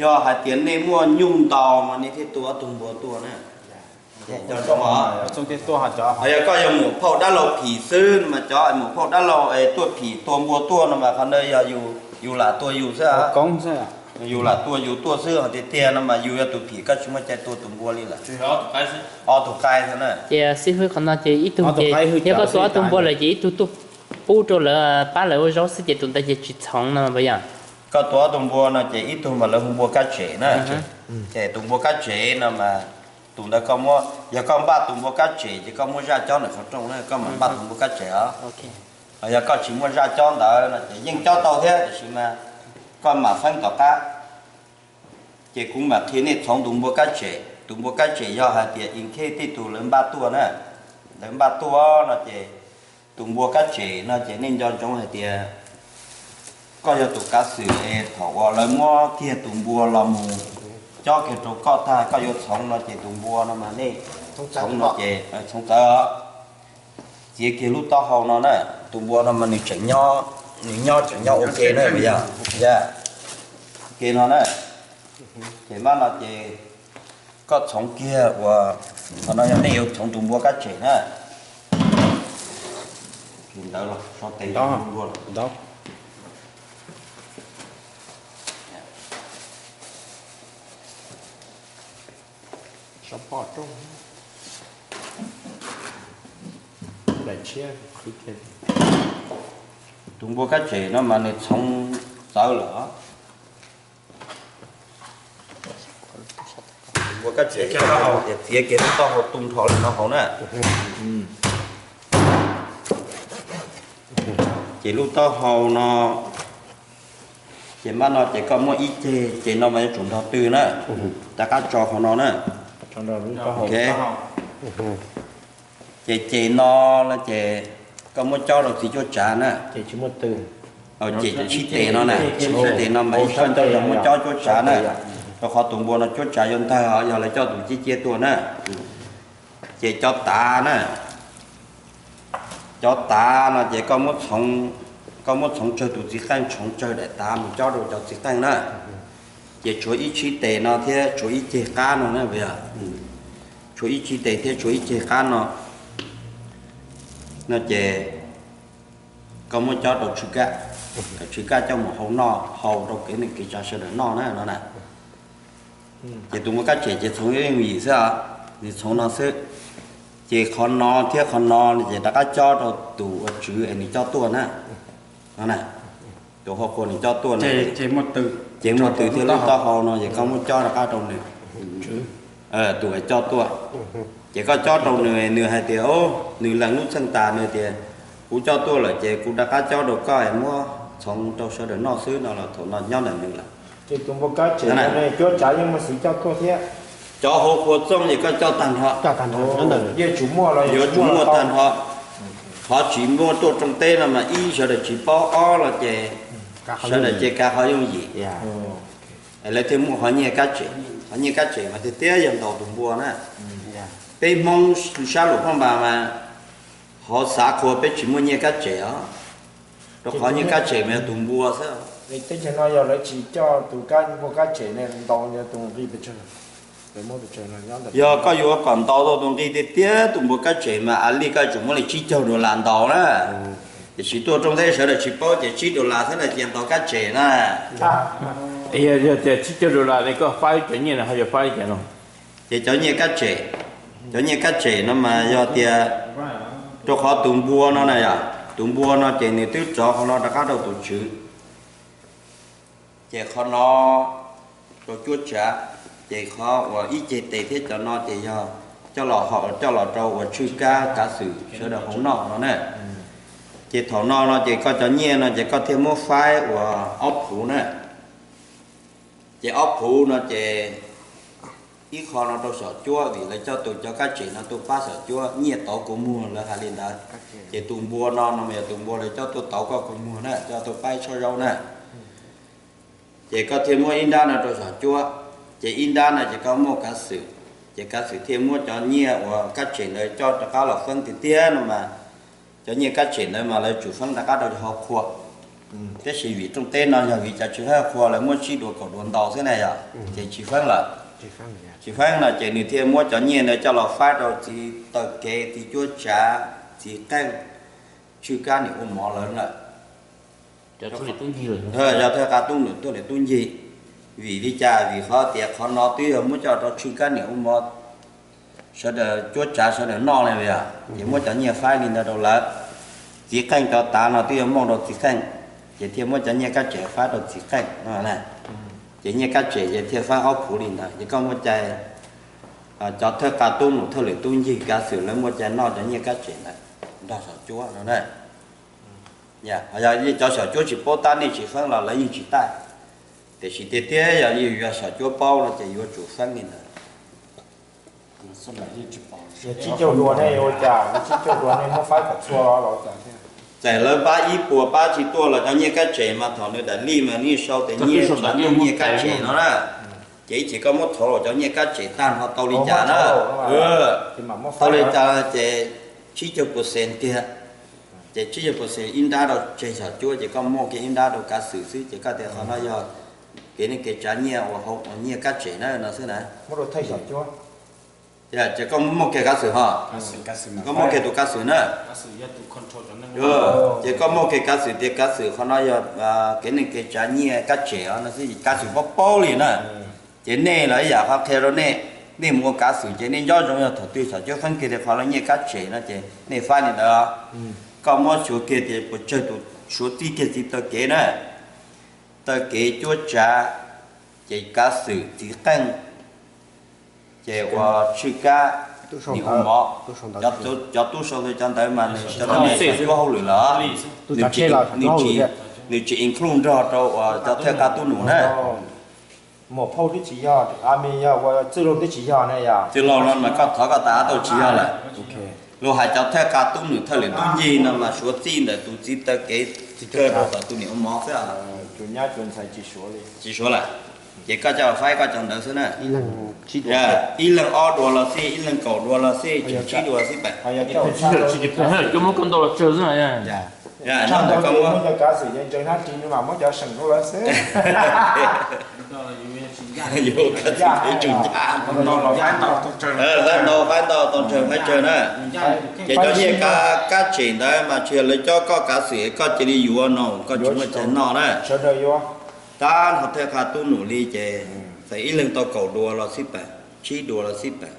Yog hais tias nej muaj nyuj ntau mas nej thiaj tua ob tug npua tuaj na. Yog koj yog muam phauj dab laug phim xwb no mas cov muam phauj dab laug es tuaj phim tua npua tuaj no mas qhov ntawd yog yus lam tua yus xwb. Yus lam tua yus tuaj xwb, ho tiag tiag no mas yus yog tus phim koj tsis muaj cai tua tus npua li lawm. Ob tug qaib xwb na. Ces xib hwb qhov no ces ib tug ces yog koj tua ob tug npua lawm ces ib tug tuaj pub rau lawv pab lawv ua zaub xwb ces tus ntawd ces tsis txhoov no puas yog? Koj tua ob tug npua no ces ib tug mas lawv hu npua kab tsem na. Ces tus npua kab tsem no mas tus ntawd koj muab, yog koj npaj tus npua kab tsem ces koj muab zaj cob ntawm qhov rooj na koj mam npaj tus npua kab tsem os. Yog koj tsis muaj zaj cob ntawd no ces yeej cob tau thiab tiam sis mas koj mam feeb tom qab. Ces kuv mam qhia nej txhoov tus npua kab tsem. Tus npua kab tsem yog hais tias in case tej tus lawv npaj tuaj na, lawv npaj tuaj no ces tus npua kab tsem no ces nej nco ntsoov hais tias koj yog tus kav xwm es thaum uas lawv muab kiag tus npua los mus cob kiag rau koj tag koj yuav txhoov no ces tus npua no mas nej txhoov no ces txhoov txawv, txiav kiag lub taub hau no na, tus npua no mas nws tseem nyob, nws nyob tseem nyob ua ke na, yog ua ke no na. Ces mab no ces koj txhoov kiag uas qhov no yog nej yuav txhoov tus npua kab tsem na. Ntawd los so tes npua. Tus npua kab tsem no mas nws txhoov txawv lawm. Npua kab tsem, txiav kiag lub taub hau tu nrho li no hauv na. Ces lub taub hau no, ces npaj no ces koj muab ib ceg, ceg no mas yuav tsum nrog tw na, rov qab tso hauv no na. Ces ceg no ces koj muab cob rau txiv cuab tsav na. Ces sib tes no na, sib tes no mas ib sab ntawd yog muab cob cuab tsav na, rau qhov tus npua no cuab tsav yuav ntawg, yog lawv coj tus ciaj ciaj tuaj na. Ces cov tav na, cov tav no ces koj muab txhoov tsawg tus txiv qeej, txhoov tsawg daim tav mus cob rau cov txiv qeej na. Ces tshuav ib sib tes no thiab tshuav ib ceg qab no na, tshuav ib sib tes thiab tshuav ib ceg qab no, no ces koj muab cob rau tsw kab, kom tsw kab coj mus hau noj, hau rau kev neej kev tsav sawv daws noj na no na. Ces tus npua kab tsem ces txhoov yooj yim xwb, nws txhoov no xwb. Ces qhov no thiab qhov no ces rov qab cob rau tus uas tswv es nws coj tuaj na, no na, tus hau qhua nws coj tuaj na. Ces muaj tw thiab lub taub hau no ces koj muab cob rov qab rau nws, tus uas coj tuaj. Ces koj cob rau nws, nws hais tias, o, nws lees lub txheej tas nws tias, kuv coj tuaj lawm ces kuv rov qab cob rau koj es muab txhoov rau sawv daws noj xwb no los thaum no nyob ntawm nws lawm. Ces tus npua kab tsem no cuab tsav yeej muaj xwv coj tuaj thiab. Cov hau qhua txooj ces koj coj tag nrho, yuav tsum muaj tag nrho. Qhov tsis muaj tuaj rooj teb no mas ib sawv daws tsis paub, ob los ces sawv daws ces kav qhov yooj yim. Lawv thiaj muaj qhov nyiaj kab tsem, qhov nyiaj kab tsem mas tiag tiag yog ntaus tus npua na. Peb Hmoob sab lus phaj npas mas hauv xav qhua peb tsis muaj nyiaj kab tsem os, rau qhov nyiaj kab tsem mas yog tus npua xwb. Teb chaws no yog lawv tsis coj tus npua kab tsem ntaus tus nqi pes tsawg? Yog koj yuav kom ntaus tau tus nqi tiag tiag tus npua kab tsem mas a li koj yuav tsum muab li tsib caug dollar ntaus na. Tiam sis tuaj rooj teb sawv daws tsis paub ces tsib dollar xwb na ces ntaus kab tsem na. Yog tias tsib caug dollar ne koj faib cov nyiaj no ho yuav faib li cas no? Ces cov nyiaj kab tsem, cov nyiaj kab tsem no mas yog tias rau qhov tus npua no na yom, tus npua no ces nws twb rov qhov no rov qab rau tus tswv. Ces qhov no rau cuab tsav, ces qhov uas ib ceg tes thiab cov no ces yog coj los, coj los rau uas tswj kab kav xwm sawv daws hau noj no na. Ces thaum no no ces koj cov nyiaj no ces koj thiaj muab faib uas ob phuv na. Ces ob phuv no ces ib qho no rau xyom cuab vim lawv coj tus cov kab tsem no tuaj pab xyom cuab, nyiaj tauv kua muag lawv hais li ntawd. Ces tus npua no no mas yog tus npua lawv coj tuaj tauv koj kua muag na, coj tuaj pab ib tsob zaub na. Ces koj thiaj muab ib nrab no rau xyom cuab, ces ib nrab no ces koj muaj kav xwm, ces kav xwm thiaj muab cov nyiaj uas kab tsem ntawd coj rov qab los feeb tiag tiag no mas cov nyiaj kab tsem ntawd mas lawv tsum feeb rov qab rau hauv qhua. Tab sis vim rooj teb no yog vim cov tswv hauv qhua lawv muab tsib dua kaum dua ntau xwb na yom, ces tsis feeb lawm. Tsis feeb no ces nws thiaj muab cov nyiaj ntawd coj los faib rau txiv taw kev, txiv cuab tsav, txiv qeej, tswj kab niam ua mov lawv lawm. Yog thawj qab tub num tuaj niam tub ncig. Vim li cas? Vim qhov tias qhov no twb yog muab coj rau tswj kab niam ua mov sawv daws cuab tsav sawv daws noj li yom, ces muab cov nyiaj faib li ntawd rau lawv. Txiv qeej cov tav no twb yog muaj rau txiv qeej, ces thiaj muab cov nyiaj kab tsem faib rau txiv qeej no. Ces nyiaj kab tsem ces thiaj faib ob phuv li ntawd. Ces koj muaj cai, cov thawj qab tub num thawj lwm tub ncig kav xwm lawv muaj cai noj cov nyiaj kab tsem ntawd nrog xyom cuab no na. Yog cov xyom cuab tsis paub tab nej tsis feeb los lawv yeej tsis taij. Tiam sis tiag tiag yog yus yog xyom cuab paub no ces yuav tsum feeb li ntawd. Tsib caug dua ne ua cas, tsib caug dua ne muab faib kom txhua los cas thiab? Txawm lawv pab ib puas pab tsis tuaj los cov nyiaj kab tsem mas thaum nws daim lij mas nws sau tias nyiaj, nyiaj kab tsem no na. Ces ib chim koj muab thov los cov nyiaj kab tsem tag nrho tau li cas na. Tau li cas ces tsib caug percent tiag. Ces tsib caug percent ib nrab rau tseg xyom cuab ces koj muaj kiag ib nrab rau kav xwm xwb ces koj tias qhov no yog kev neej kev tsav nyiaj uas hauv nyiaj kab tsem na no xwb na. Ces koj muaj kiag kav xwm ho, koj muaj kiag tus kav xwm na. Ces koj muaj kiag kav xwm tias kav xwm qhov no yog kev neej kev tsav nyiaj kab tsem no xwb, kav xwm paub paub li na. Ces nej los ib yam qhov qhia rau nej, nej mus ua kav xwm ces nej nco ntsoov yog thaum twg xyom cuab xeeb kiag li qhov lawv nyiaj kab tsem no ces nej faib li ntawd. Koj muab xyuas kiag tias puas tsawg tus suav txij kiag txiv taw kev na, taw kev cuab tsav, ces kav xwm txiv qeej, ces ua tshwj kab, nim ua mov, cov tub sau ntawd cov ntawd mas nws cov xyom cuab hauj lwm lawm, nws tsis include nrog rau uas cov thawj qab tub num na. Muam phauj twb tsis yog, a mi yog ua txwj laug twb tsis yog ne yog. Txwj laug no mas koj thov koj tas tau tsis yog lawm. Luag hais cov thawj qab tub num thawj lwm tub ncig no mas suav txij ntawm tus txiv taw kev kawg rau tom tus niam ua mov xwb. Tsis suav lawm, ces koj coj faib koj cov ntawd xwb na. Ib leeg ob dua los xij, ib leeg kaum dua los xij, tsib dua los xij pem. Cov muab koj ntau los tsawg xwb. Nyob ntawm koj muab faib ntau, faib ntau tau tsawg faib tsawg na. Ces cov nyiaj kab tsem ntawd mas tsis yog lawv cob koj kav xwm koj cia li yuav no koj tsis muaj cai noj na. Tab ho thawj qab tub num li ces txawm ib leeg tau kaum dua los xij pem, tsib dua los xij pem,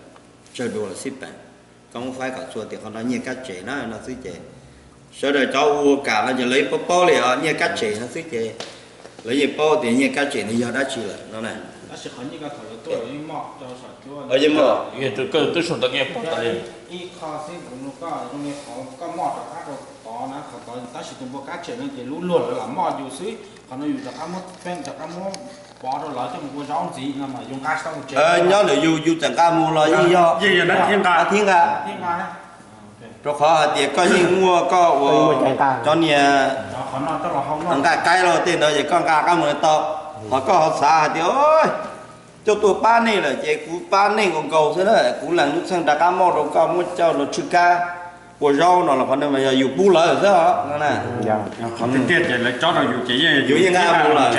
tsawg dua los xij pem. Koj muab faib kom txhua tias qhov no nyiaj kab tsem na no xwb ces sawv daws cov ua kam no ces lawv yeej paub paub li os, nyiaj kab tsem no xwb ces lawv yeej paub tias nyiaj kab tsem nws yog dab tsi lawm no na. Yeej muaj. Ib qho xwb kuv nug koj zoo li qhov koj moj rov qab rau tod na, qhov tod tab sis tus npua kab tsem no ces lub luag lawv lam moj yus xwb, qhov no yus rov qab muab pheej rov qab muab pov rau lawv coj mus ua zaub ntxiv no mas yus nqa tsis tau mus tsev. Nyob ntawm yus, yus txawm nqa mus los yeej yog, yeej yog dab thib nqa, dab thib nqa. Rau qhov hais tias koj yeej muaj koj ua cov niag nqa qaib los tej ntawd ces koj nqa qab mus tau. Qhov koj ho xav hais tias coj tuaj pab nej lawm ces kuv pab nej nkaus nkaus xwb na, kuv lees lub txheej rov qab moj rau koj muab coj los tshwj kab ua zaub no los qhov no mas yog yus pub lawv xwb os no na. Qhov tiag tiag ces lawv cob rau yus ces yus yeej nqa mus lawm.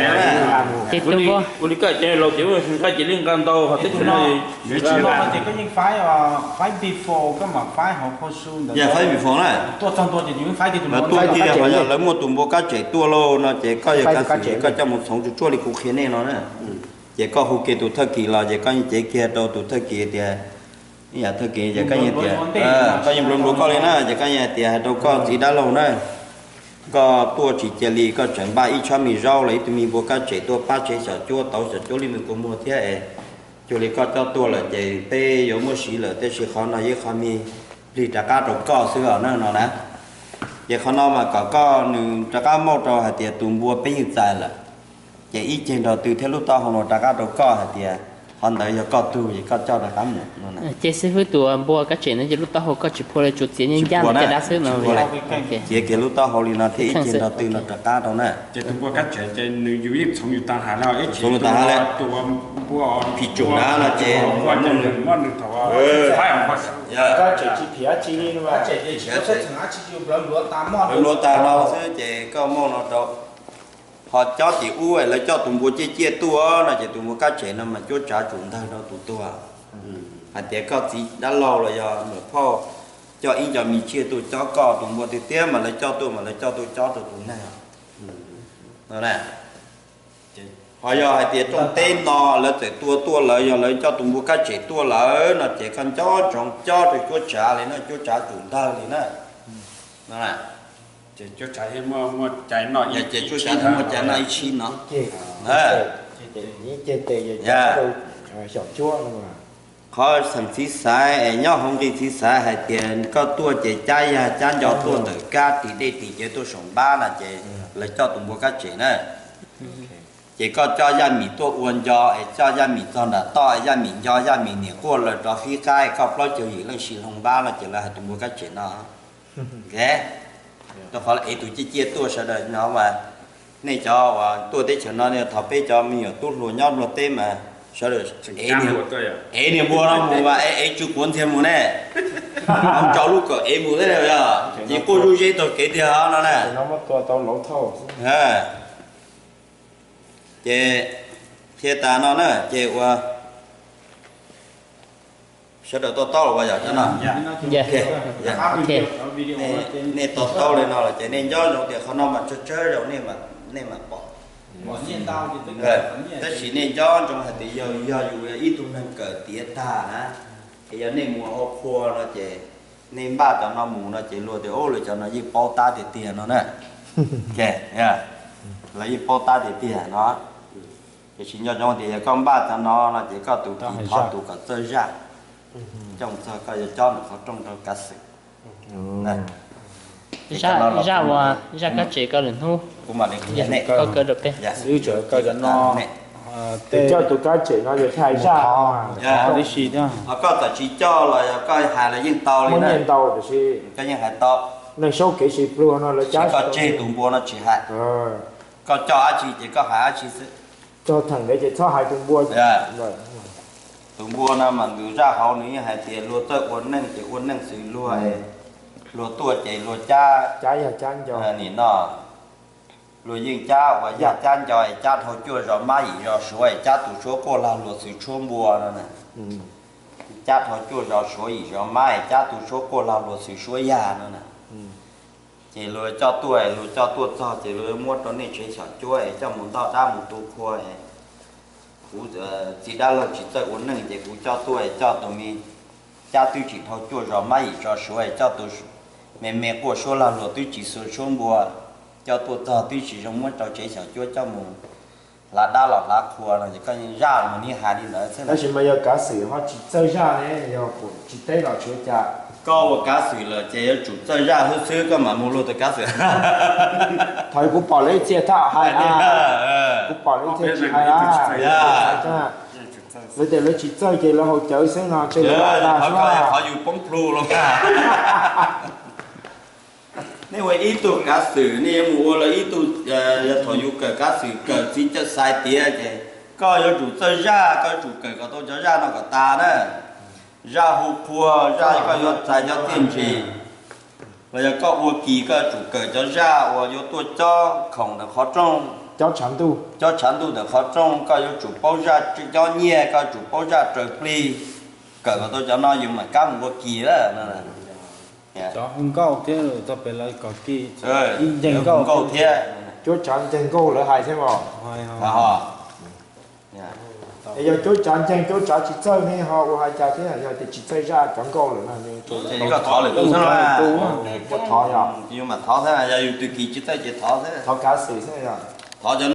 Ces tus npua, ua li koj cov laus ces nqa ces li nqa ntau hos teb chaws no. Ces koj yeej faib, faib before koj mam faib hauv phau su ntawd. Yog faib before na. Tuaj txog ntua ces yus yeej faib tias tus npua, tuaj tiag, yog lawv muaj tus npua kab tsem tuaj lauj no ces koj yog kab xwm koj coj mus txhoov tsuag tsuag li kuv qhia nej no na. Ces koj hu kiag tus thawj kis los ces koj yeej cev kiag rau tus thawj kis tias, ib yam thawj kis ces koj yeej tias, koj yeej npluav npluav koj li na ces koj yeej hais tias hais rau koj txiv dab laug na, koj tuaj tsis cia li koj tseem npaj ib tsob me zaub los ib tug me npua kab tsem tuaj pab tsev xyom cuab tauv xyom cuab li nws kua muag thiab es cuag li koj cob tuaj lawm ces peb yuav muab siv lawm, tiam sis qhov no yog qhov me plig rov qab rau koj xwb os na no na. Ces qhov no mas kom koj nws rov qab moj rau hais tias tus npua peb yeej txais lawm, ces ib ceg nrog tw thiab lub taub hau no rov qab rau koj hais tias qhov ntawd yog koj tug ces koj coj rov qab mus no na. Ces xib fwb, tus npua kab tsem no ces lub taub hau koj tsis phua li, tsuas txiav ncaj ncaj caj dab xwb no. Txiav kiag lub taub hau li no thiab ib ceg nrog tw no rov qab rau na. Ces tus npua kab tsem ces nws yus yeej txhoov yus tag hais no, txhoov yus tag hais li. Phim tsum na no ces muaj nws thaum npluav tag no xwb ces koj muaj no rau. Ho cob tim ub lawv coj tus npua ciaj ciaj tuaj no ces tus npua kab tsem no mas cuab tsav tsum ntawg rau tus tuag. Hais tias koj txiv dab laug los yog muam phauj coj ib co me tsiaj tuaj cob koj tus npua tiag tiag mas lawv coj tuaj mas lawv coj tuaj cob rau tus neeg no na. Ho yog hais tias rooj teb no lawv txawm tua tuaj lawv, yog lawv coj tus npua kab tsem tuaj lawm no ces koj nco ntsoov cob rau cuab tsav li na, cuab tsav tsum ntawg li na. Ces cuab tsav muaj cai noj ib tshib no. Qhov xeem txiv xaiv es nyob hauv nqi txiv xaiv hais tias koj tuaj ces cab yag cab nco tuaj ntawm kab ris dej ris cawv tuaj saum npab no ces lawv coj tus npua kab tsem na. Ces koj coj yaj mim tuaj ua nco es coj yaj mim txog nram toj, yaj mim nco, yaj mim niam quaj lawm rov fib qab, koj plaub caug yim leej sis hloov npab no ces lawv hais tus npua kab tsem no. Rau qhov ev tus ciaj ciaj tuaj sawv daws no mas, nej cov uas tuaj teb chaws no thov peb cov me nyuam tub hluas nyob Nplog teb mas sawv daws ev niag npua no mus mas ev tsw quav ntxiag mus ne. Ntsaus lub kawm ev mus thiab yog ces quaj zuj zeb taug kev tiag no na. Ces qhia tas no na ces ua sawv daws to taub los yog no. Nej to taub li no los ces nej nco ntsoov tias qhov no mas tsawg tsawg zaus nej mam pom. Tab sis nej nco ntsoov hais tias yog, yog yus ib tug neeg kawm tiav tag na, es yog nej mus ua qhua no ces nej npaj cov no mus no ces luag tias ub, lawv cov no yeej paub tab tiag tiag no na. Lawv yeej paub tab tiag tiag no. Tiam sis nco ntsoov tias yog koj npaj cov no no ces koj tus kis thov tus kom txawj zaj, coj mus txog koj yuav cob ntawm qhov rooj rau kav xwm. Zaj uas zaj kab tsem koj lwm hnub kuv mam li qhia nej. Koj kaw rau peb. Wb tseem kaw cov no, coj tus kab tsem no yog hais zaj tib si thiab. Ho koj txawm tsis coj los yog koj hais los yeej tau li na. Koj yeej hais tau. Neeg saub kev sib pluag no lawv cab, koj tseg tus npua no tsis hais. Koj coj dab tsi ces koj hais dab tsi xwb. Txog theem ntawd ces txhob hais tus npua. Tus npua no mas nws zaj hauv nws yeej hais tias luag txawj ua neej ces ua neej xws luag, luag tuaj ces luag cab, cab yog cab nco nim no. Luag yeej cab uas yaj cab nco es cab dhau cuaj zos mab yim zos suav es cab tus suab quaj lag luag xwm tshuab npua no na. Cab dhau cuaj zos suav yim zos mab es cab tus suab quaj lag luag xwm suab yaj no na. Ces luag coj tuaj, luag coj tuaj txog ces luag muab rau nej tsev xyom cuab es coj mus ntoj dab mus tu qhua es kuv txiv dab laug tsis txawj ua neej ces kuv coj tuaj es coj tus me cab twb tsis dhau cuaj zos mab yim zos suav es coj tus me me quaj suab lag luag twb tsis xua suab npua, coj tuaj txog twb tsis zoo muab rau tsev xyom cuab coj mus hlav dab los hlav qhua no ces koj zaj mus niaj hais li ntawd xwb. Tab sis mas yog kav xwm ho tsis txawj zaj ne, yog tsis teb los tsis ua cas. Koj ua kav xwm lawm ces yuav tsum txawj zaj xwb xwb koj mam mus luag tus kav xwm. Thaum kuv pom lawv ib txhia thaj hais na, kuv pom lawv ib txhia tsis hais na. Lawv tias lawv tsis txawj ces lawv haus cawv xwb no, tseg lawv qhov yus poob plhu los. Nej ua ib tug kav xwm nej yuav mus ua lawv ib tug, yog thaum yus kawm kav xwm kawm txiv cawm xaiv tiav ces koj yuav tsum txawj zaj, koj yuav tsum kawm kom tau cov zaj no kom tas na. Zaj hu qhua, zaj koj yuav txais cov txiaj ntsig, los yog koj ua kis koj yuav tsum kawm cov zaj uas yuav tuaj cob khoom ntawm qhov rooj, cob tshav ntuj ntawm qhov rooj, koj yuav tsum paub zaj cob nyiaj, koj yuav tsum paub zaj raws plig. Kawm kom tau cov no yus mam kab mus ua kis lawm. Cov hu nkauj thiab, txog pem lawv kom kis, hu nkauj thiab. Cuab tsav nceeg nkauj lawv hais thiab os. Es yog cuab tsav nceeg cuab tsav tsis txawj ne ho ua hais cas thiab, yog tias tsis txawj zaj cov nkauj lawm no. Koj thov lwm tus xwb, ua thov yog, yus mam thov xwb, yog yus tus kis tsis txawj ces thov xwb, thov kav xwm xwb yog. Thov cov